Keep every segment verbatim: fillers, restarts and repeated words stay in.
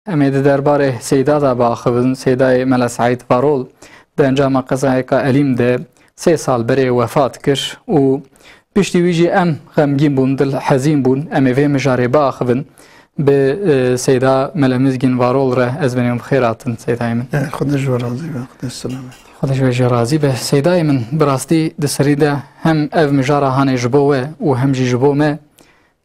Em ê di derbarê Seyda de biaxivin. Seydayê Mele Seîd Varol di encama qezayeke elîm de sê sal berê wefat kir û piştî wî jî em xemgîn bûn, dil hezîn bûn. Em ê vê mijarê biaxivin. Bi, e, Seyda Mele Mizgîn Varol re ez venê bi xêr hatin, Seydayê min. E, Xwedê ji we razî be, Xwedê selamet. Xwedê ji we jî razî be. Seydayê min, bi rastî di serî de hem ev mijara hanê ji bo we û hem jî ji bo me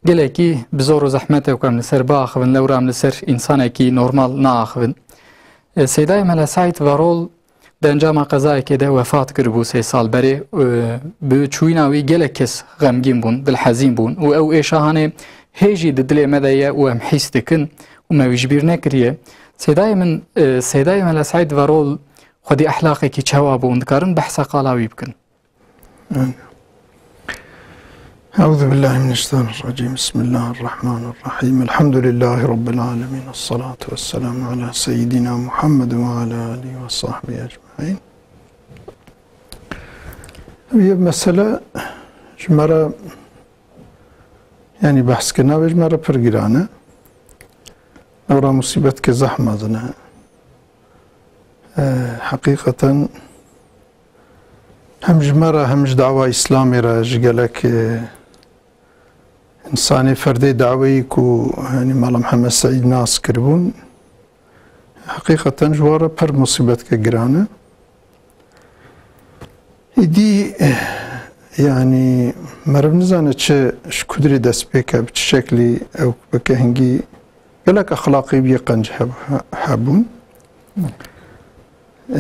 gelekî bi zor û zehmet e ku em li ser biaxivin, lewra em li ser însanekî normal naaxivin. E, Seydayê Mele Seîd Varol di encama qezayekê de wefat kiribû sê sal berê. E, bi çûyîna wî gelek kes xemgîn bûn, dilhezîn bûn û ew êşa hanê hê jî di dilê me de ye û em hîs dikin û me wî ji bîr nekiriye. Seydayê min, e, Seydayê Mele Seîd Varol xwedî ehlaqekî çawa bû? Hûn dikarin behsa qala wî bikin? أعوذ بالله من الشيطان الرجيم. بسم الله الرحمن الرحيم. الحمد لله رب العالمين. الصلاة والسلام على سيدنا محمد وعلى آله وصحبه أجمعين. Ev mesele ji me re, yanî behskirina wê ji me re pir giran e. Lewra musîbeteke zehf mezin e. E, heqîqeten hem ji me re hem ji dawa Îslamê re, ji gelek, e, însanê ferdê daweyî ku, yanî, Mala Mihemed Seîd nas kiribûn, heqîqeten ji wan re pir musîbeteke giran e. Îdî, yanî, meriv nizane çi, ji ku dirê dest pê ke, bi çi şeklî ew bike, hingî gelek exlaqî wî qenc heb-, hebûn. Ee,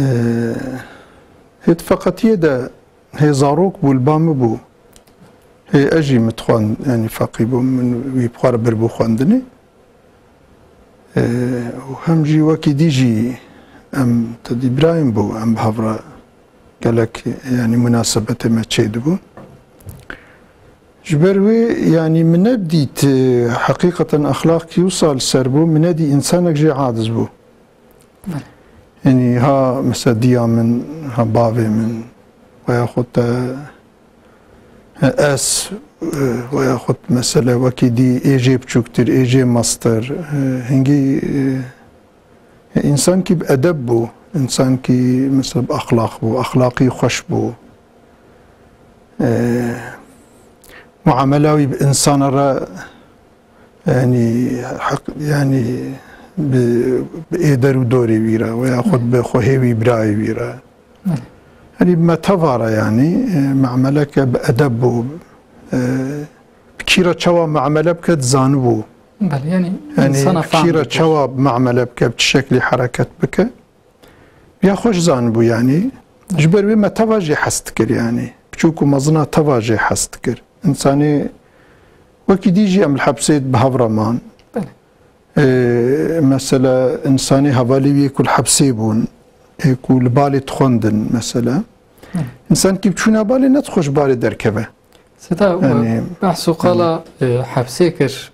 hê di feqetiyê de hê zarok bû, li ba min bû. Hê ez jî min dixwend, yanî feqî bûm, min wî bi xwe re biribû xwendinê. Ee, û hem jî wekî dî jî em tedî birayên bû, em bi hev re gelek, yanî, munasebetê me çêdibûn. Ji ber wê, yanî, min nedît, e, heqîqeten exlaqkî wisa li ser bû, min nedî însanek jê aciz bû. Belê. Yanî, ha, mesela, diya min, ha, bavê min, veya xwe te, e, ez, e, veya xwe, mesela, wekî dî ê jê biçûktir, ê jê mestir, e, hingî, e, Însankî bi edeb bû, însankî, mesela, bi exlaq bû, exlaqî xweş bû. Ee, muamela wî bi însana re, yanî, heq-, yanî bi, bi êder û dorê wî re, veya xwe bi xwehê wî, birayê wî re. Belê. Yanî bi me teva re, yanî, e, muameleke bi edeb bû, e, bi kî re çawa muamele bike dizanibû. Belê, yanî, yanî, însana fam kî re dike. Çawa muamele bike, bi çi şeklî hereket bike. Ya xweş zanibû, yanî. Ji ber wê me teva jê hez dikir, yanî. Biçûk û mezina teva jê hez dikir. Însanê wekî dî jî em li hepsê bi hev re man. Belê. Ee, mesela, însanê hevalê wî yê ku li hepsê bûn, ê ku li balê dixwendin, mesela. Belê. Însankî bi çûna balê nedixwe ji balê derkeve. Seyda, we Yanî, behs û qala, e, hepsê kir.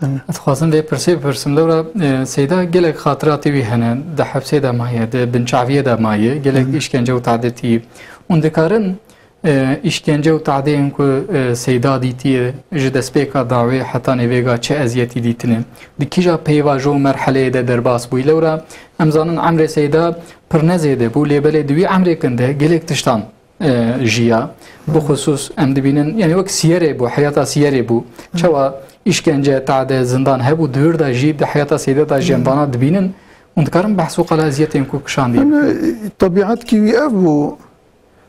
Yanî. Ez dixwazim vê pirsê bipirsim. Lewra, e, Seyda gelek xatiratê wî hene. Di hepsê de maye, di binçaviyê de maye. Gelek Hı. îşkence û tadê tî. Hûn dikarin, e, îşkence û tadeyên ku, e, Seyda dîtiye, ji destpêka dawê heta nêvêga çi eziyetî dîtine? Di kîja peyvajo û merheleyê de derbas bûyî? Lewra, em zanin emrê Seyda pir ne zêde bû, lê belê di wî emrêkin de gelek tiştan e, jiya. Bixusûs em dibînin, yanî wek Siyerê bû, heyata Siyerê bû. Çawa îşkence, tade, zindan hebû, di wir de jî di heyata Seyda de jî em vana dibînin. Hûn dikarin behs û qala eziyetên ku kişandî? Yanî, tebîetkî wî ev bû,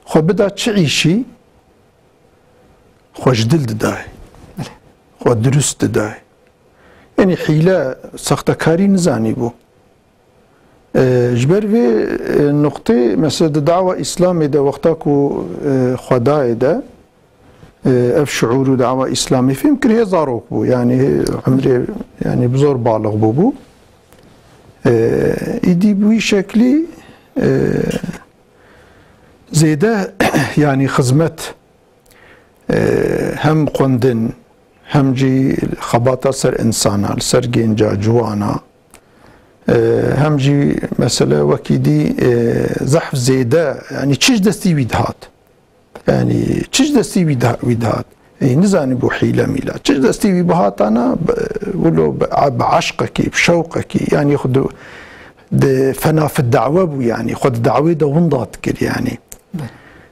xwe bida çi îşî, xwe ji dil didayê. Belê. Xwe dirust didayê. Yanî hîle, sextekarî nizanîbû. E, ji ber vê, e, nuqtê, mesela, di dawa Îslamê de, wexta ku, e, xwe dayê de, e, ev şiûr û dawa Îslamê fêm kir, hê zarok bû, yanî hê emrê, yanî bi zor balix bûbû. E, îdî bi wî şeklî, e, zêde, yanî xizmet, e, hem xwendin, hem jî xebata ser însana, li ser gênca, ciwana, e, hem jî mesele wekî dî, e, zehf zêde, yanî çi ji destî wî dihat. Yanî çi ji destî wî diha-, wî dihat. Ê, nizanî bû hîle mîle. Çi destî wî bihatana, bi, wilo bi, bi eşqekî, bi şewqekî, yanî xwe di, di fena fi dawe bû, yanî xwe di dawê de winda dikir, yanî.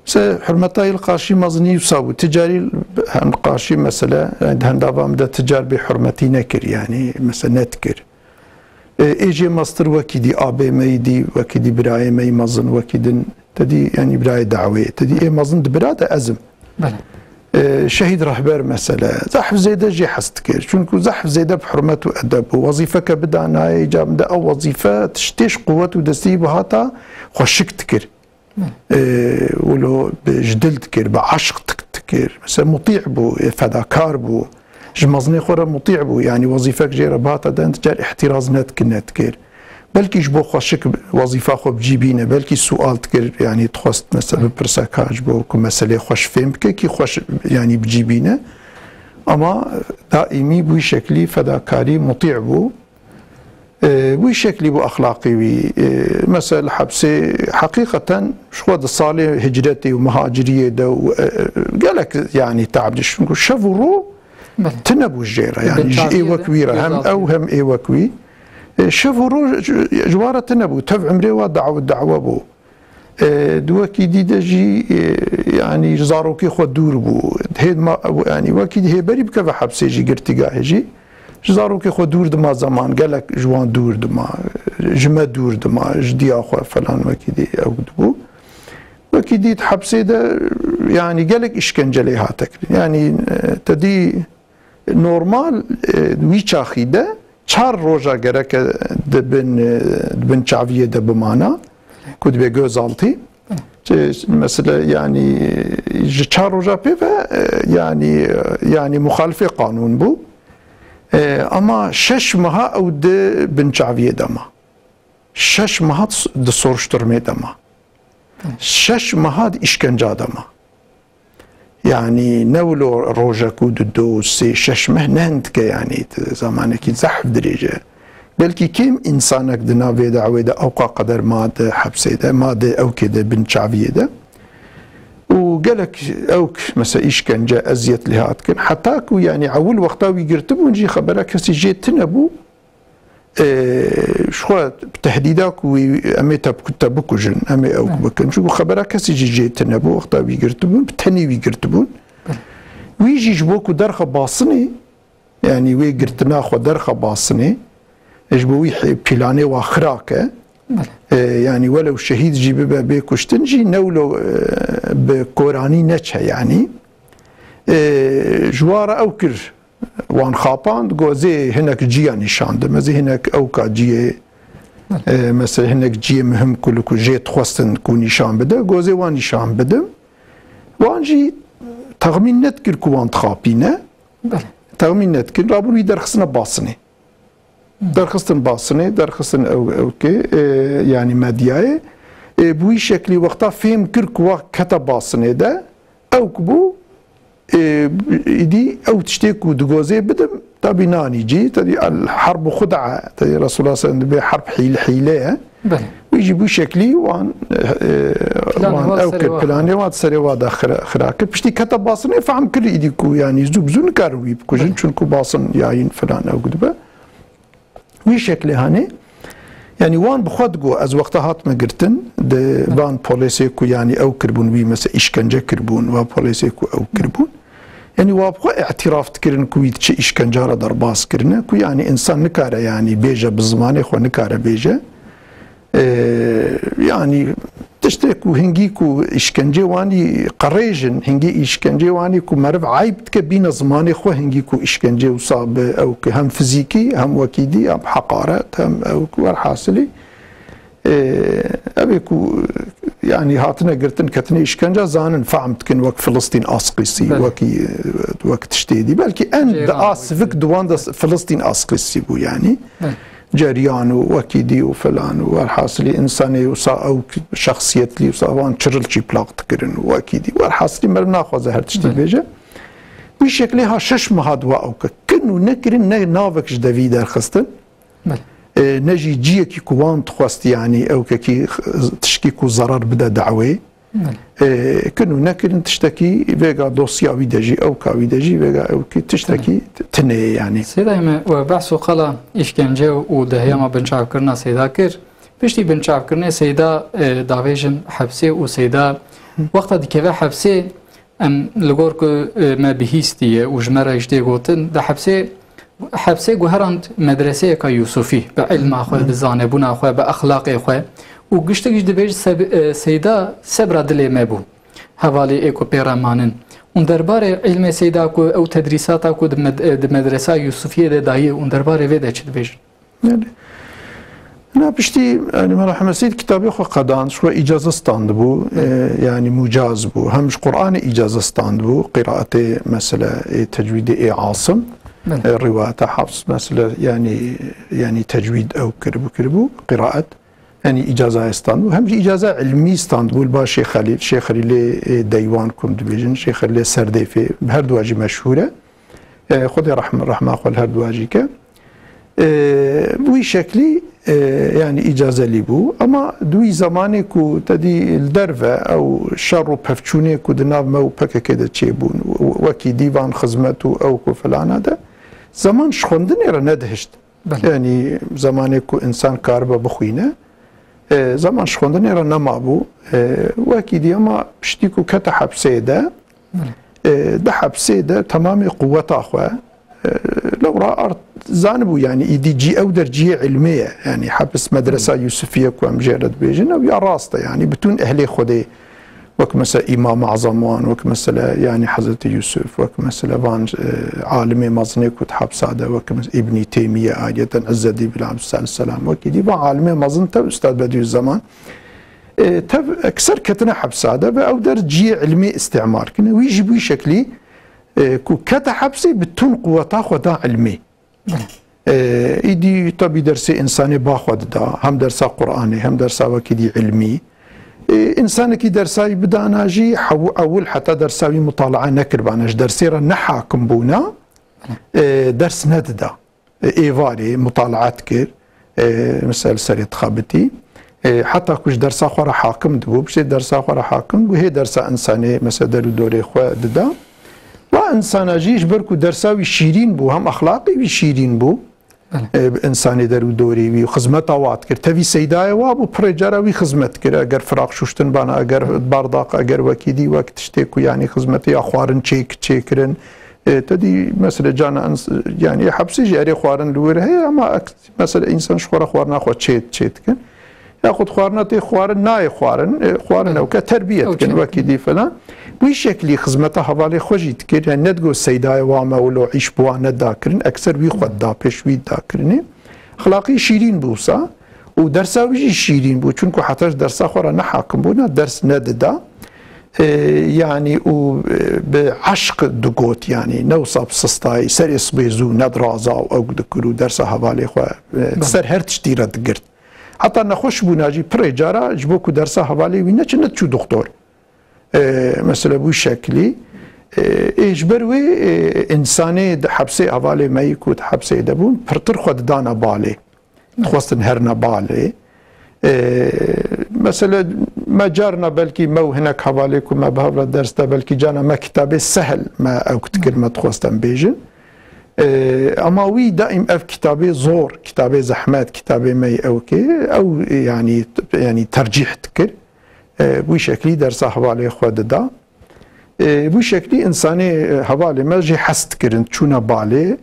Se hurmeta yê li qarşî mezinî wisa bû. Ti carî hem qarşî mesele, yanî di hindava min de ti car bê hurmetî nekir, yanî mesele nedikir. E, ê jê mestir wekî dî abê me yî dî, wekî dî birayê me yî mezin, wekî din. Te dî, yanî birayê dawê. Te dî ê mezin di bira de ez im. Belê. E, Şehîd Rehber mesele. Zehf zêde jê hez dikir. Çunku zehf zêde bi hurmet û edeb bû. Wezîfeke bida nayê, îca min de ew wezîfe tiştê ji quwet û destî bihata xweşik dikir. E, wilo bi, ji dil dikir, bi eşq dik-, dikir. Mesela mutî bû, e, fedakar bû. Ji mezinê xwe re mutî bû. Yanî wezîfek jê re bihata den, ti car îhtiraz nedikin, nedikir. Belkî ji bo xweşik wezîfa xwe bi cî bîne, belkî sual dikir, yanî dixwest mesela bipirse ka ji bo ku meselê xweş fêm bike, kî xweş, yanî bi cî bîne. Ama daîmî bi wî şeklî fedakarî, mutî bû. E, wî şeklî bû exlaqî wî. E, mesela li hepsê heqîqeten ji xwe di salê hicretê û muhaciriyê de û, e, e, gelek, yanî, teab diş. Çunku şev û ro Belê. Tune bû jê re. Yanî ji ê wek wî re. Hem ew hem ê wek wî. E, şev û ro ji, ji wa re tune bû. Tev emrê wa daw-, dawe bû. E, di wekî dî de jî, e, yanî ji zarokê xwe dûr bû. Hêd ma, yanî wekî dî hê berî bikeve hepsê jî, girtîgahê jî. Ji zarokê xwe dûr dima zeman, gelek ji wan dûr dima, ji me dûr dima, ji diya xwe falan wekî dî ew dibû. Wekî dî di hepsê de, yanî gelek îşkence lê hate kirin. Yanî, e, te dî normal, e, wî çaxî de çar roja gereke di bin, e, di bin çaviyê de bimana, ku dibe gözaltî. Çi, mesela, yanî, ji çar roja pê ve, e, yanî, e, yanî muxalifê qanûn bû. E, ama şeş meha ew di bin çaviyê de ma. Şeş meha di soruşturmê de ma. Şeş meha di îşkenca de ma. Yanî ne wilo rojek û du, du, sê, şeş meh ne hindike, yanî zamanekî zehf dirêj e. Belkî kêm însanek di nav vê dawê de ewqa qeder ma di hepsê de, ma di ewkê de, bin çaviyê de. Û gelek ewk, mesela, îşkence, eziyet lê hat kirin. Heta ku, yanî, ewil wexta wî girtibûn jî xebera kesî jê tune bû. E, ji xwe bi tehdîda ku wî, em ê te, te bikujin, em ê ewk bikin. Çunku xebera kesî jî jê tune bû, wexta wî girtibûn, bi tenê wî girtibûn. Wî jî ji bo ku derxe basinê, yanî wê girtina xwe derxe basinê, e, ji bo wî he-, planê wa xirak e. E, yanî welew şehîd jî bibe, bê kuştin jî, ne wilo, e, bi koranî neçe, yanî. E, ji wa re ew kir, wan xapand, got, "Ez ê hinek ciya nîşan dim, ez ê hinek ewka ciyê, e, mesela hinek ciyê muhim ku li ku jê dixwestin ku nîşan bide, got, "Ez ê wan nîşan bidim." Wan jî texmîn nedikir ku wan dixapîne. Belê. Texmîn nedikir, rabûn wî derxistine basinê. Derxistin basinê, derxistin ew, ewkê, e, yanî medyayê. E, bi wî şeklî wexta fêm kir ku wa kete basinê de, ewk bû, e, îdî ew tiştê ku digozê bidim, tabî nanî cî, tabî el herbu xud'a, tabî Resulullah sallallahu aleyhi ve sellem dibê herb hîl-, hîle ye. Belê. Wî jî bi wî şeklî wan, e, wan ew kir, planê wan serê wa de xira-, xira kir. Piştî kete basinê, fehm kir îdî ku, yanî, zû bi zû nikarin wî bikujin, çunku basin yayîn filan ew dibe. Wî şeklê hanê, yanî wan bi xwe digo, ez wexta hatime girtin, di van polêsê ku, yanî, ew kirbûn, wî mesela îşkence kirbûn, van polêsê ku ew kirbûn. Yanî wa bi xwe îtiraf dikirin ku wî diçe îşkenca re derbas kirine, ku, yanî, însan nikare, yanî, bêje, bi zimanê xwe nikare bêje. E, yanî, tiştê ku hingî ku îşkencê wanî qirêj in, hingî îşkencê wanî ku meriv eyb dike bîne zimanê xwe, hingî ku îşkencê wisa bi ew ki hem fizîkî, hem wekî dî, hem heqaret, hem ew ku werhasilî, e, ev ê ku, yanî, hatine girtin, ketine îşkenca, zanin, fehm dikin wek Filistîn Asqîsî, Belê. Wekî, e, wek tiştê dî. Belkî en di a sivik di wan de Filistîn Asqîsî bû, yanî. Belê. Ceryan û wekî dî û filan û werhasilî însanê wisa ew şexsiyetli wisa van çiril çîplaq dikirin û wekî dî. Werhasilî meriv naxwaze her tiştî Belê. Bêje. Wî şeklê ha şeş meha di wa ewke kin û nekirin, ne navek ji devî derxistin. Belê. E, ne jî ciyekî ku wan dixwest, yanî ewkekî tişkî ku zerar bide dawê. Belê. E, kin û nekirin tiştekî vêga dosya wî de jî, ewka wî de jî, vêga ewkî tiştekî t-, tune ye yani. Sêdayê me, we behs û qala îşkence û dehiyama binçavkirina Seyda kir. Piştî binçavkirinê Seyda, e, davêjin hepsê û Seyda wexta dikeve hepsê, em li gor ku, e, me bihîstiye û ji me re jî tê gotin, di hepsê, hepsê guherand medreseyeka Yûsufî, bi ilma xwe, bi zanebûna xwe, bi exlaqê xwe û giştek jî dibêj seb-, e, Seyda sebra dilê me bû. Hevalê ê ku pê re manin. Hûn derbarê ilmê Seyda ku ew tedrîsata ku di med-, e, di medresa Yûsufiyê de daye, hûn derbarê vê de çi dibêjin? Yani, na piştî, yani, Mela Hemed Seîd kitabê xwe qedan, ji xwe îcaze standibû, e, yani, mucaz bû. Hem ji Qur'anê îcaze standibû, qiraetê, mesele, ê tecwîdê ê Asim, Belê. e, rîwayeta Hafs, mesele, yani, yani, tecwîd ew kiribû, kiribû, qiraet. Yani, îcaza standibû. Hem jî îcaza ilmî standibû, li ba Şêx Xelîl, Şêx Xelîlê, e, Deywan kum dibêjin, Şêx Xelîlê Serdêfê, bi her dua jî meşhûr e. E, Xwedê rehm-, rehma xwe li her dua jî ke. E, wî şeklî, e, yani îcazelî bû. Ama di wî zemanê ku te dî li derve ew şer û pevçûnê ku di nav me û P K K de çêbûn, w-, wekî dîvan xizmet û ew ku filana de, zeman ji xwendinê re nedihişt. Belê. Yani zemanê ku însan karibe bixwîne, e, zeman ji xwendinê re nemabû. E, wekî dî ama piştî ku kete hepsê de, Belê. e, di hepsê de temamê quweta xwe, e, lewra art zanibû, yani îdî cî ew der ciyê ilmê ye. Yani hepis medresa Yûsifiye ku em jê re dibêjin, ew ya rast e. Yani bitûn ehlê Xwedê, wek mesela Îmam Azam wan, wek mesela yani Hezretî Yûsif, wek mesela van, e, alimê mezinê ku di hepsa de, wek mes-, Îbnî Têmiyye, ayriyeten Îzzedî bin Abdusselam, wekî dî van alimê mezin tev Ustad Bedîuzzeman, e, tev ekser ketine hepsa de ve ew der ciyê ilmî îstîmar kine. Wî jî bi wî şeklî, e, ku kete hepsê bi tun quweta xwe da ilmî. E, îdî tabî dersê însanê ba xwe dida, hem dersa Qur'anê, hem dersa wekî dî ilmî. E, însanekî dersa wî bidana jî, hew-, ewil heta dersa wî mutalaa nekiribana, ji dersê re ne hakim bûna, e, ders nedida. E, êvarê mutalaa dikir, e, misal serê dixebitî. E, heta ku ji dersa xwe re hakim dibû, piştê dersa xwe re hakim bû, hê dersa însanê, mesela der û dorê xwe dida. Wa însana jî ji ber ku dersa wî şîrîn bû, hem exlaqê wî şîrîn bû, Belê. e, bi însanê der û dorê wî, xizmeta wa dikir. Tevî seydayê wa bû, pirê cara wî xizmet dikir. Eger firaq şûştin bana, eger bardaq, eger wekî dî wek tiştê ku, yanî xizmetê ya xwarin çêk-, çêkirin. E, te dî, mesela, cana ens-, yanî hepsê jî erê xwarin li wir heye, ama ek-, mesela, însan ji xwe re xwarina xwe çê, çê dikin. Yaxud xwarina tê xwarin nayê xwarin, e, xwarin Belê. ew ke terbiye Ew dikin, çê wekî dikin. dî filan. Wî şeklî xizmeta hevalê xwe jî dikir. Yani nedigot seydayê wa me wilo îş bi wa neda kirin, ekser wî xwe da pêş wî da kirinê. Exlaqî şîrîn bû wisa û dersa wî jî şîrîn bû. Çunku heta ji dersa xwe re ne hakim bûna, ders nedida. E, yani û, e, bi eşq digot, yani ne wisa bi sistayî, serê sibê zû nediraza û ew dikir û dersa hevalê xwe, e, Belê. ser her tiştî re digirt. Heta nexweş bûna jî pirê cara ji bo ku dersa hevalê wî neçe, nediçû doktor. E, mesela bu şeklî, e, ê ji ber wê, e, însanê di hepsê hevalê me yî ku di hepsê de bûn, pirtir xwe didana balê. Dixwestin herine balê. E, mesela me carna belkî me û hinek hevalê ku me bi hev re ders de, belkî cana me kitabê sehel me ew dikir, me dixwest em bêjin. E, ama wî daîm ev kitabê zor, kitabê zehmet, kitabê me yî ew kê, ew, yani, yani tercîh dikir. E, bu şeklî dersa hevalê xwe dida. E, bu şeklî însanê, e, hevalê me jê hes dikirin, çûna balê.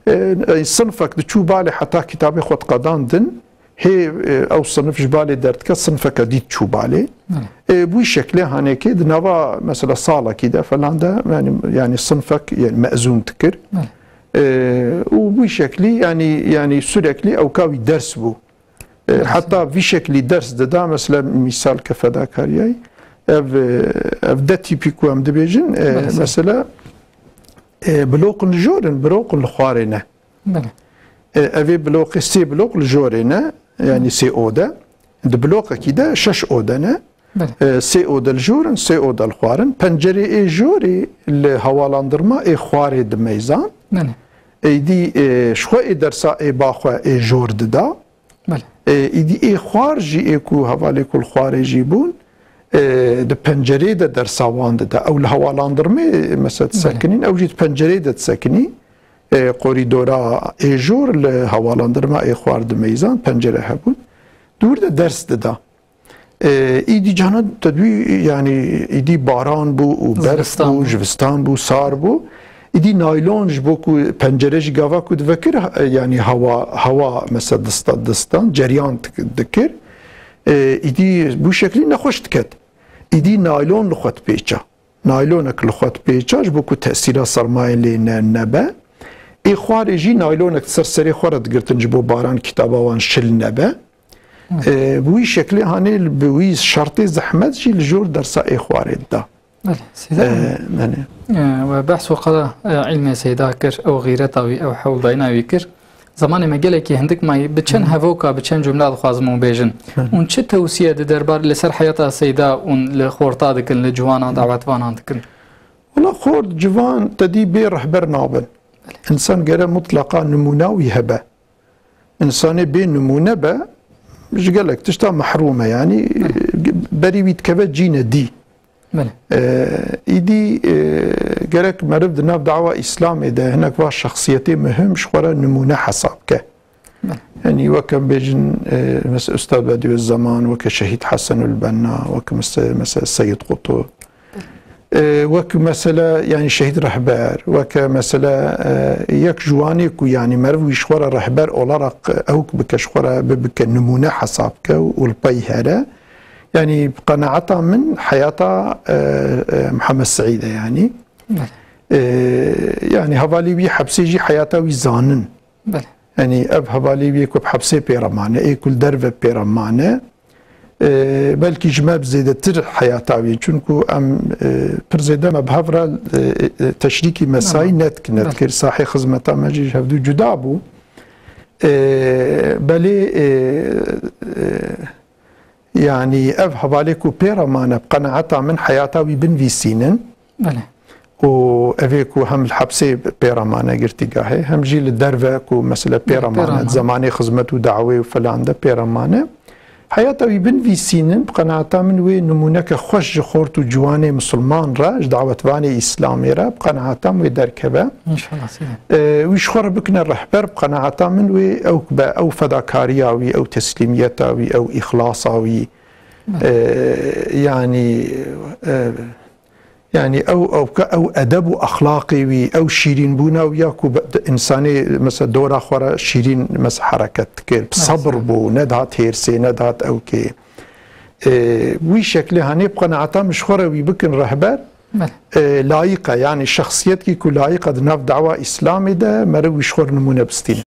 E, e, sinfek diçû balê heta kitabê xwe diqedandin. Hê, e, ew sinif ji balê derdike, sinfeke dî diçû balê. Belê. E, bu şeklê hanekê di nava, mesela, salekî de falan de, yani, yani sinfek, yani mezûn dikir. Belê. E, û bu şeklî, yani, yani sürekli ewka wî ders bû. E, Ders. heta vî şeklî ders dida, mesela, misal ke fedakariyayî, ev, e, ev de tîpî ku em dibêjin, e, Belê, sir. mesela, e, bloqin li jor in, bloqin li xwarê ne. Belê. E, evê bloqê sê bloq li jorê ne, yani sê ode. Di bloqekî de şeş ode ne. Belê. E, sê ode li jor in, sê ode li xwar in. Pencerê ê jorê li hewalandırma ê xwarê dimeyzan. Belê. Êdî, e, ji xwe ê dersa ê ba xwe ê jor dida. Belê. E, êdî ê xwar jî, ê ku hevalê ku li xwarê jî bûn, e, di pencerê de dersa wan dide. Ew li hewalandirmê mesela disekinîn, ew jî di pencerê de disekinî. E, korîdora êjor li hewalandirma êxwar dimeyzan, pencere hebûn. Dûr de ders dida. E, îdî cana tedbî, yanî îdî baran bû û berf Zivistan bû, bû. Jivistan bû, sar bû. Îdî naylon ji bo ku pencere jî gava ku divekir, e, yanî hewa, hewa mesela dista, distan, ceryan dik-, dikir. E, îdî bû şeklî nexweş diket. Îdî naylon li xwe dipêça. Naylonek li xwe dipêça ji bo ku tesîra sermayê lê ne, nebe. Ê xwarê jî naylonek ser serê xwe re digirtin ji bo baran kitaba wan şil nebe. E, bi wî şeklê hanê li, bi wî şertê zehmet jî li jor dersa ê xwarê dida. Belê, Seyda. E, belê. E, we behs û qala, e, îlmê Seyda kir, ew xîreta wî, ew hewldayîna wî kir. Zemanê me gelekî hindik mayî, bi çend hevoka, bi çend cumla dixwazim û bêjin. Hûn çi tewsiye di derbar li ser heyata Seyda ûn li xorta dikin, li ciwana dawetvanan dikin? Wala xort, ciwan te dî bê rehber nabin. Însan gere mutlaqa nimûna wî hebe. Însanê bê nimûne be, ji gelek tişta mehrûm e, yanî berî wî dikeve cîne dî. Belê. E, îdî, e, gerek meriv di nav dawa Îslamê de hinek va şexsiyetê muhim ji xwe re nimûne hesab ke. Belê. Yanî weke bêjin, e, mesela Ustad Bedîuzzeman, weke Şehîd Hesenul Benna, weke mese-, mesela Seyid Qutb. E, wek mesela, yanî Şehîd Rehber, weke mesela, e, yek ji wanê ku yanî meriv wî ji xwe re rehber olarak ewk bike, ji xwe re bibike nimûne hesab ke û li pey here. Yanî bi qenaeta min heyata, e, e, Mihemed Seîd e yanî. Belê. E, yanî hevalê wî hepsê jî heyata wî zanin. Belê. Yanî ev hevalê wî yê ku bi hepsê pê re mane, ê ku li derve pê re mane. E, belkî ji me bi zêdetir heyata wî, çunku em, e, pir zêde me bi hev re, e, e, teşrîkî mesayî Tamam. nedikin, Belê. nedikir. Sahê xizmeta me jî ji hevdû cuda bû. E, belê, e, e, Yanî ev hevalê ku pê re mane, bi qenaeta min heyata wî binivîsînin. Belê. Û evê ku hem li hepsê pê re mane girtîgahê, hem jî li derve ku mesele pê re Pê re mane, mane. zemanê xizmet û dawê û filan de pê re mane. Heyata wî binivîsînin, bi qenaeta min wê nimûneke xweş ji xort û ciwanê misilman re, ji dawetvanê Îslamê re, bi qenaeta min wê derkeve. Înşallah, seyîd. E, wî ji xwe re bikine rehber, bi qenaeta min wê ew be, ew fedakariya wî, ew teslîmiyeta wî, ew îxlasa wî, Belê. e, yanî, e, yanî ew, ew ke, ew edeb û exlaqê wî, ew şîrînbûna wî ya ku be, de, însanê, mesela, dora xwe re şîrîn, mesela, hereket dikir, bi Belê. sebir bû, nedihat hêrsê, nedihat ewkê. E, wî şeklê hanê bi qenaeta min ji xwe re wî bikin rehber, Belê. e, layîq e, yanî şexsiyetkî ku layîq e di nav dawa Îslamê de meriv wî ji xwe re nimûne bistîne.